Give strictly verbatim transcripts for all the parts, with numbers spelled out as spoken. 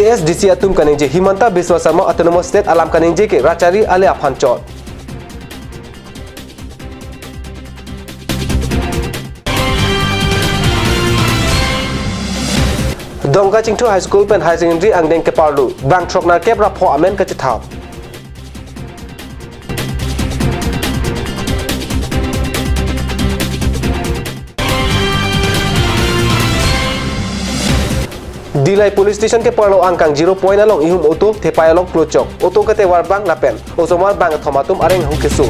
A S D C atum kaningje, Himanta Biswa Sarma Autonomous State alam kaningje ke rachari ale aphan chot. Dongkachingthu High School pen Higher Secondary angdeng keparlu, bang throk nerkep ra pho amen kachethap. Dillai Police Station keparlo angkang zero point along ihum auto thepai along klochok. Auto ketevar bang lapen osomar bangkethom atum areng ahu keso.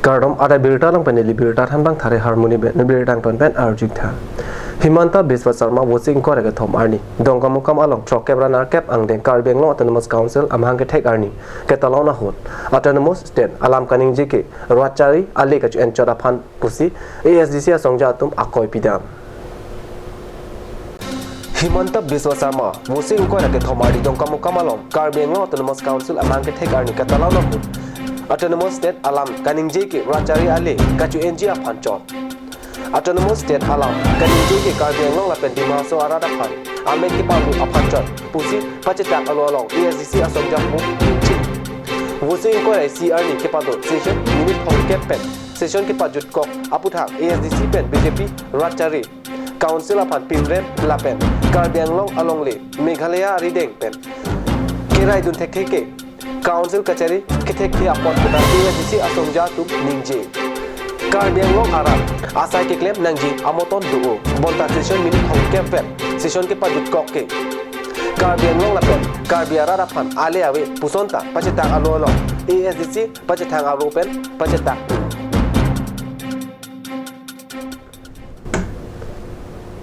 Kardom, adai birta along pen neli birta thanbang Thare Harmoni pen birta angton pen arju tha. Himanta Biswa Sarma Vosik ingkoi ra kethom arni Dongkamukam along throkkep ra nerkep angdeng Karbi Anglong Autonomous Council amahang kethek arni ketalon ahut Autonomous State alam kaningje ke rachari ale kachu-en chot aphan pusi A S D C asongja atum akoi pidam. Himanta Biswa Sarma Vosik ingkoi ra kethom arni Dongkamukam along Karbi Anglong Autonomous Council amahang kethek arni ketalon ahut Autonomous State alam kaningje ke rachari ale kachu-enji aphan chot. Autonomous State alam kaningje ke Karbi Anglong lapen Dima Hasao arat aphan amen keparlu aphan chot pusi pachethak alo along A S D C asongja pu ningje. Vosik ingkoi ra isi arni kepado session minute thomkep pen session kepajutkok aputhak A S D C pen B J P rachari Council aphan pinrem lapen Karbi Anglong alongle Meghalaya arideng pen keraidun thekthe ke Council kachari kethekthe apot puta A S D C asongja atum ningje. Karbi Anglong arat asai keklem nangji amoton do-o. Bonta session minute thomkep pen session kepajutkok ke Karbi Anglong lapen Karbi arat aphan ale ave puson ta pachethak alo along A S D C pachethang aro pen pachethak.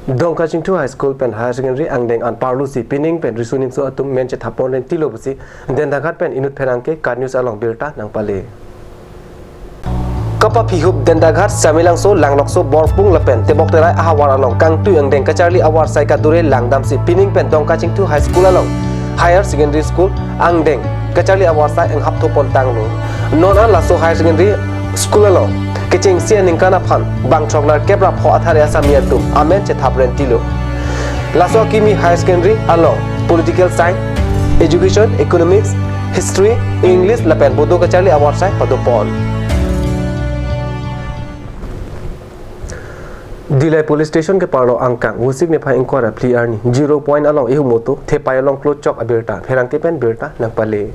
Dongkachingthu High School pen Higher Secondary angdeng an parlusi pining pen riso nimso atum men chethap pon rentilo pusi Dentaghat pen inut pherangke KAT News along birta nangpale. Kapaphihup Dentaghat, Samelangso, Langlokso, Borpung lapen Tebokterai ahavar along kangtui angdeng kacharli avar sai kadure langdamsi pining pen Dongkachingthu High School along Higher Secondary School angdeng kacharli avar sai enghap thopon tanglo. Non an laso Higher Secondary School along kechengsi aningkan aphan bang throk nerkep ra pho athare asami atum amen chethap rentilo. Laso akimi Higher Secondary along Political Science, Education, Economics, History, English lapen Bodo kacharli avar sai padopon. Dillai Police Station keparlo angkang Vosik niphai ingkoi ra phli arni zero point along ihum auto thepai along klochok abirta pherangke pen birta nangpale.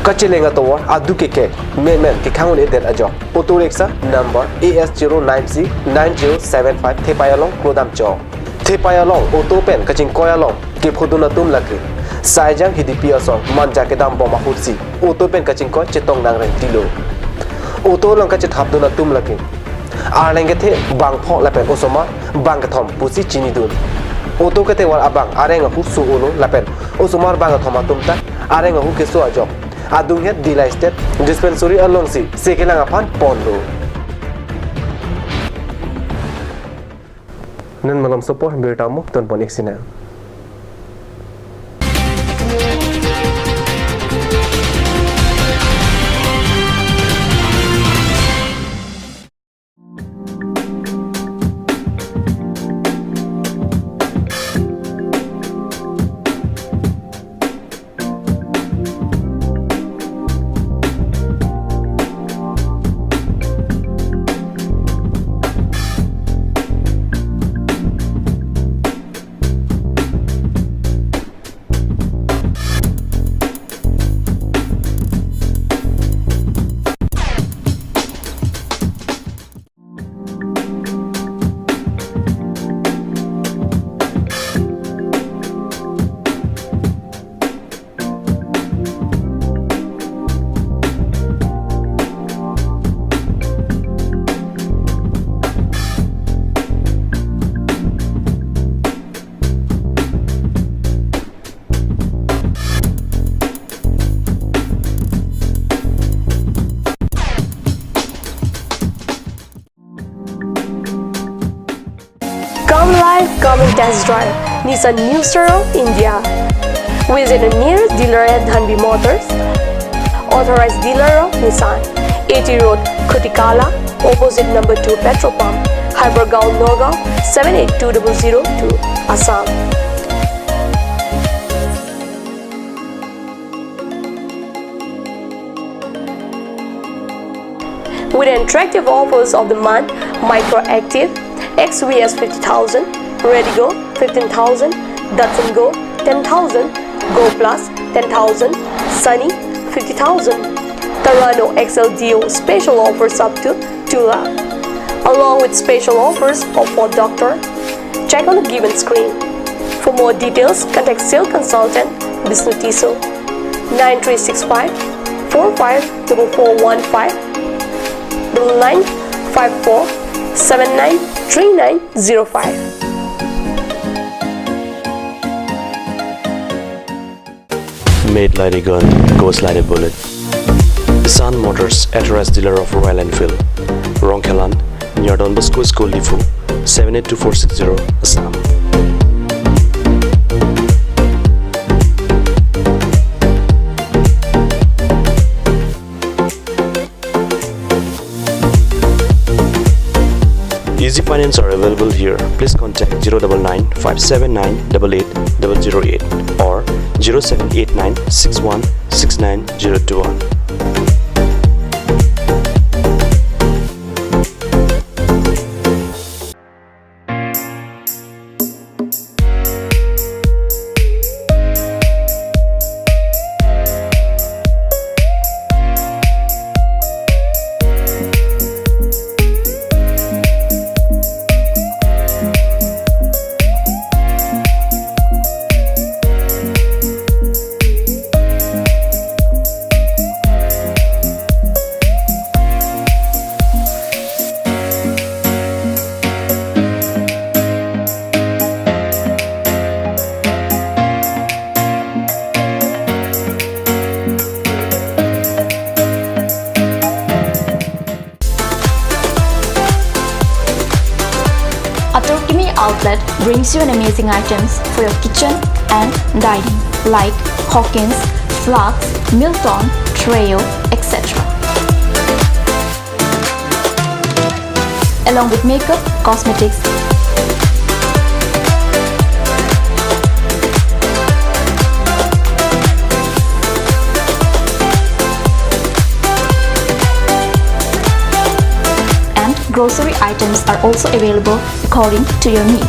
Kacheleng atovar adu kekek memen kekhang un-edet ajok auto rickshaw number A S zero nine C nine zero seven five thepai along klodam chok. Thepai along auto pen kachingkoi along kephodun atum lake Saijang Hidipi asong manja kedam bom ahutsi auto pen kachingkoi chetong nangrentilo. Auto along kachethapdun atum lake arleng kethe bang pho lapen osomar bangkethom pusi chinidun. Auto ketevar abang areng ahu so-olo lapen osomar bangkethom atum ta areng ahu keso ajok adunghet Dillai State Dispensary alongsi sekelang aphan ponlo. Non malom sopo birta mo tonpon iksina. Come live, come and test drive. Nissan New Showroom, India. Visit a nearest dealer at Dhanvi Motors. Authorized dealer of Nissan. A T Road, Khutikala, opposite number two petrol pump, Hypergaon, Nagaon, seven eight two double zero two, Assam. With attractive offers of the month, Micro Active, X V S fifty thousand, Redigo fifteen thousand, Datsun Go ten thousand, Go Plus ten thousand, Sunny fifty thousand, Terrano X L D O special offers up to two lakh, along with special offers of Ford Doctor. Check on the given screen. For more details, contact sales consultant Bishnu Tisso, nine three six five four five double four one five, double nine five four seven nine three nine zero five. Made like a gun, goes like a bullet. Sun Motors, authorized dealer of Royal Enfield, Rongkhelan, near Don Bosco School, Diphu, seven eight two four six zero, Assam. Easy finance are available here. Please contact zero double nine five seven nine double eight double zero eight or zero seven eight nine six one six nine zero two one. Atur Kimi Outlet brings you an amazing items for your kitchen and dining, like Hawkins, Flux, Milton, Treo, et cetera. Along with makeup, cosmetics, and grocery items are also available according to your needs.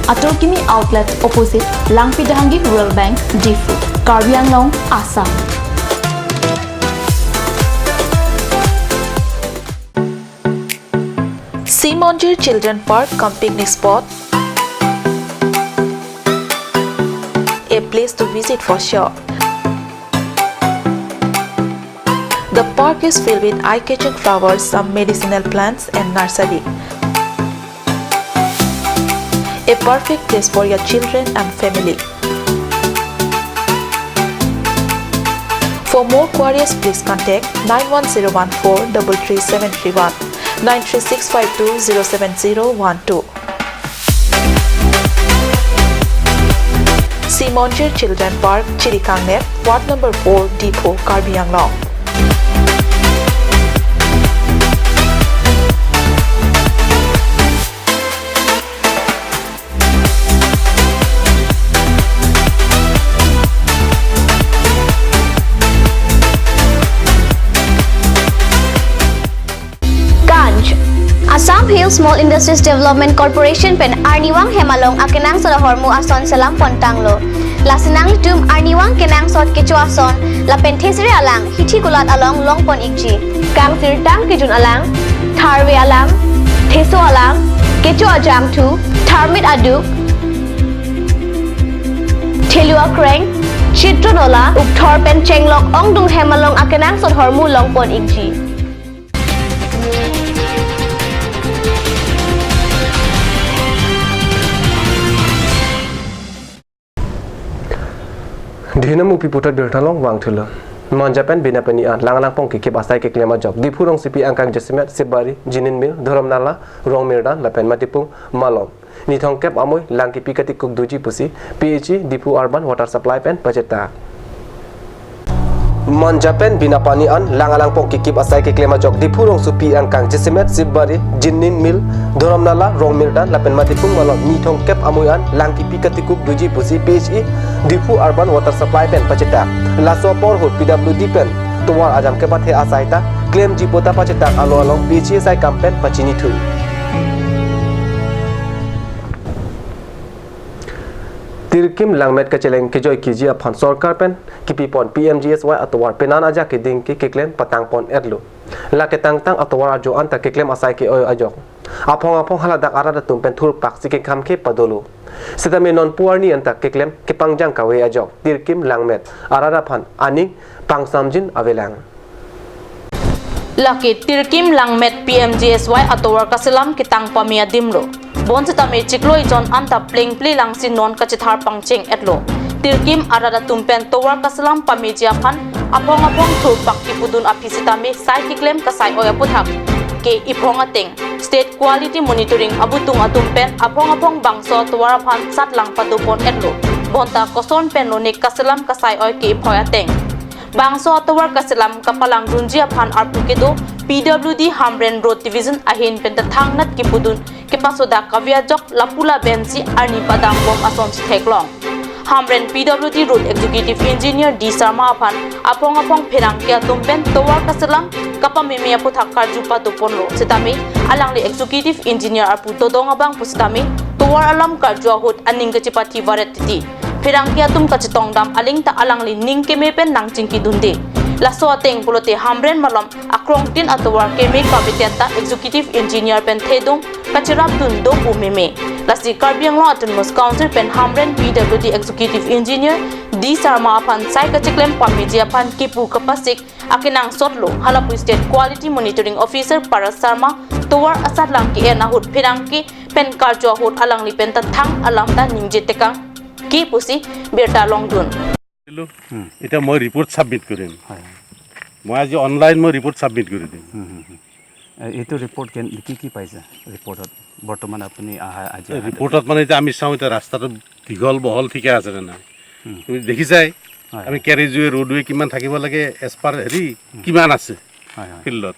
Atur Kimi Outlet, opposite Langpi Dehangi Rural Bank, Diphu, Karbi Anglong, Assam. Sea Monjir Children Park cum picnic spot, a place to visit for sure. The park is filled with eye-catching flowers, some medicinal plants and nursery. A perfect place for your children and family. For more queries, please contact nine one zero one four double three seven three one, nine three six five two zero seven zero one two. Sea Monjir Children Park, Chirikangnep, Ward number four, Diphu, Karbi Anglong. Ganj. Assam Hill Small Industries Development Corporation pen arnivang hem along akenangsot ahormu ason selam pontanglo. Lasi nanglitum arnivang kenangsot kecho ason lapen thesere alang hithi kulat along longpon ikji. Kangsirtang kejun alang, tharve alang, theso alang, kecho ajangthu, tharmit aduk, thelu akreng, chitron ola, ukthor pen chenglok ongdung hem along akenangsot ahormu longpon ikji. Dhinam upi puthot birta long vangthulo. Manja pen bina peni an lang lang pong kekip asai keklem ajok Diphu rongsopi angkang Josimat, Sibari, Jinin Mill, Dhorom Nala, Rongmirdan lapen Matipung malom. nithong kep amui lang kipi katikuk doji pusi P H E Diphu Urban Water Supply pen pachetak. Manja pen bina pani an lang alangpong kikip asai keklem ajok Diphu rongsopi angkang Jaisemet, Sibari, Jinning Mill, Dhorom Nala, Rongmirdan lapen Matipung malom nithong kep amui an lang kipi katikuk doji pusi P H E Diphu Urban Water Supply pen pachetak. Laso apor ahut P W D pen tovar ajam kepathe asai ta klemji pu ta pachetak alo along P H E saikam pen pachinithu. Tirkim langmet kacheleng kejoi keji aphan sorkar pen kipipon P M G S Y atovar penan ajak keding ke keklem patangpon etlo. Lake tangtang atovar ajo anta keklem asai ke-oi ajok. Aphong aphong haladak arat atum pen thurpak si kekhamkhe padolo. Sitame non puarni anta keklem kepangjang kave ajok Tirkim langmet arat aphan aning pangsamjin avelang. Lake Tirkim langmet P M G S Y atovar kaselam ketang pame adim lo. Bonsitame chiklo ejon anta plengple langsi non kachethar pangcheng etlo. Tirkim arat atum pen tovar kaselam pameji aphan aphong aphong thurpak kipudun aphi sitame sai keklem kasai-oi aputhak ke iphong ateng State Quality Monitoring abutung atum pen aphong aphong bangso atovar aphan satlang padopon etlo. Bonta koson pen lo ne kaselam kasai-oi ke iphoi ateng. Bangso atovar kaselam kapalangdunji aphan arpu kedo P W D Hamren Road Division ahin pen ta thangnat kipudun kepasodak kave ajok lapu laben si arni padambom asonsi theklong. Hamren P W D Road Executive Engineer D Sharma aphan aphong aphong pherangke atum pen tovar kaselam kapameme aputhak karju padoponlo. Sitame alangli Executive Engineer arpu todong abang pusitame tovar alam karju ahut aning kachepathi varet titi. Pherangke atum kachetongdam aling ta alangli ning keme pen nangchingkidunde. Laso ateng pulote Hamren malom akrongtin atovar keme kave tenta Executive Engineer pen thedung kacherapdun do pu meme. Lasi Karbi Anglong Autonomous Council pen Hamren P W D Executive Engineer D Sharma aphan sai kacheklem pameji aphan kipu kapasik akenangsot lo, halapu State Quality Monitoring Officer Paras Sharma tovar asatlang ke-en ahut pherangke pen karju ahut alangli pen ta thang alam ta ningje tekang ke pusi birta longdun. দিলো। হুম। এতিয়া মই report submit কৰিম। হয় হয়। মই আজি অনলাইন মই report submit কৰি দিম। হুম, হুম, হুম। এ, এইটো ৰিপৰ্ট কেন কি কি পাইছে ৰিপৰ্টত? বৰ্তমান আপুনি আহা আজি আহা- ৰিপৰ্টত মানে এতিয়া আমি চাওঁ এতিয়া ৰাস্তাটো দীঘল বহল ঠিকে আছে নে নাই। হুম। তুমি দেখিছাই হয়, আমি হয়। কেৰেজৱে ৰোডৱে কিমান থাকিব লাগে এজ পাৰ হেৰি কিমান আছে হয়, হয়। ফিল্ডত।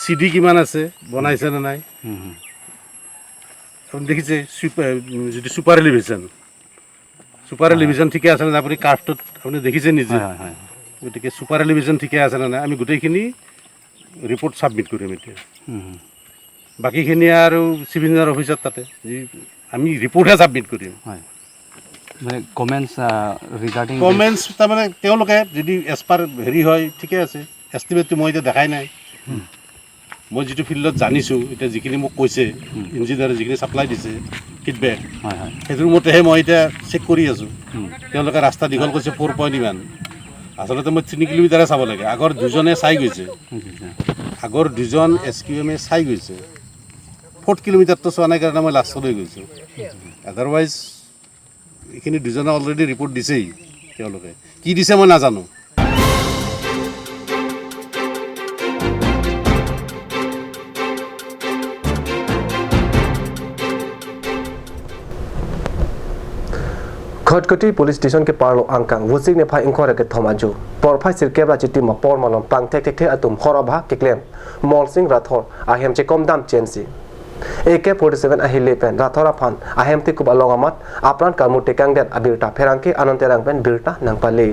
চি ডি কিমান আছে, বনাইছে নে নাই। হুম, হুম। আপুনি দেখিছে চুপাৰ যিটো চুপাৰ এলিভেশ্যন, চুপাৰ এলিভেশ্যন ঠিকে আছে নে নাই আপুনি কাৰ্ভটোত আপুনি দেখিছে নিজে। হয়, হয়, হয়। গতিকে চুপাৰ এলিভেশ্যন ঠিকে আছে নে নাই আমি গোটেইখিনি ৰিপৰ্ট ছাবমিট কৰিম এতিয়া। হুম, হুম। বাকীখিনি আৰু চিভিল ইঞ্জিনিয়াৰ অফিচত তাতে যি আমি ৰিপৰ্টহে ছাবমিট কৰিম। হয়। মানে কমেণ্টছ ৰিগাৰ্ডিং কমেণ্টছ তাৰমানে তেওঁলোকে যদি এজ পাৰ হেৰি হয় ঠিকে আছে, এষ্টিমেটটো মই এতিয়া দেখাই নাই। মই যিটো ফিল্ডত জানিছোঁ, এতিয়া যিখিনি মোক কৈছে ইঞ্জিনিয়াৰে যিখিনি ছাপ্লাই দিছে ফিডবেক, হয়, হয়। সেইটোৰ মতেহে মই এতিয়া চেক কৰি আছোঁ। হুম। তেওঁলোকে ৰাস্তা দীঘল কৰিছে ফ'ৰ পইণ্ট ইমান, আচলতে মই তিনি কিলোমিটাৰে চাব লাগে। আগৰ দুজনে চাই গৈছে, আচ্ছা, আচ্ছা। আগৰ দুজন এছ কিউ এমে চাই গৈছে। ফ'ৰ্থ কিলোমিটাৰটো চোৱা নাই কাৰণে মই লাষ্টলৈ গৈছোঁ। আদাৰৱাইজ এইখিনি দুজনে অলৰেডি ৰিপৰ্ট দিছেই। তেওঁলোকে কি দিছে মই নাজানো। Khatkhati Police Station keparlo angkang Vosik niphai ingkoi ra kethom ajo porphai sirkep ra chitim apor malom pangthek thekthe atum hor abha keklem Molsing Rathore ahem chekomdam chensi A K forty-seven ahile pen Rathore aphan ahem tekup along amat apran karmu tekangdet abirta pherangke Anand Terang pen birta nangpale.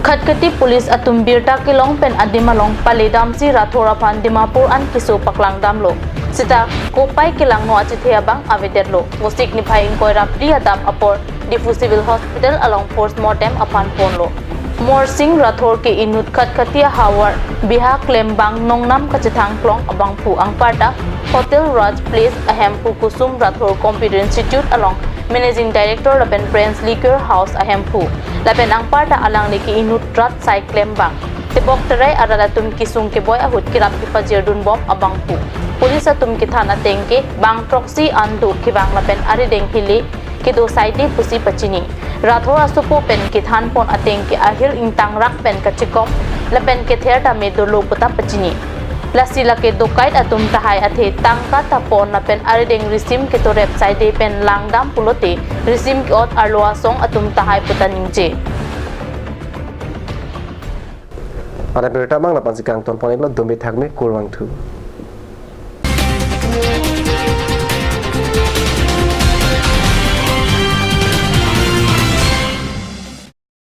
Khatkhati Police atum birta kelong pen adim along paledamsi Rathore aphan Dimapur an keso paklangdamlo. Sita kopai kelangno achethe abang avedetlo. Vosik niphai ingkoi ra phli adap apor Diphu Civil Hospital along postmortem aphan ponlo. Molsing Rathore ke inut Khatkhati ahavar biha klembang nongnam kachethang klong abangphu, angparta Hotel Raj Place ahemphu Kusum Rathore Computer Institute along Managing Director lapen Prince Liquor House ahemphu. Lapen angparta alangli ke inut rat sai klembang. Tebok terai arat atum kesung keboi ahut kerap kepajirdunbom abangphu. Police atum kethan ateng ke bang throksi an do kevang lapen arideng hile kedo saide pusi pachini. Rathore asopo pen kethanpon ateng ke ahir ingtangrak pen kachekom lapen kether tame dolo puta pachini. Lasi lake dokait atum tahai athe tangka ta pon lapen arideng risim ketorep saide pen langdam pulote risim ke-ot arlo asong atum tahai puta ningje. Ada berita mang lapan si kangton pon iklo, dome thakme, kurvangthu.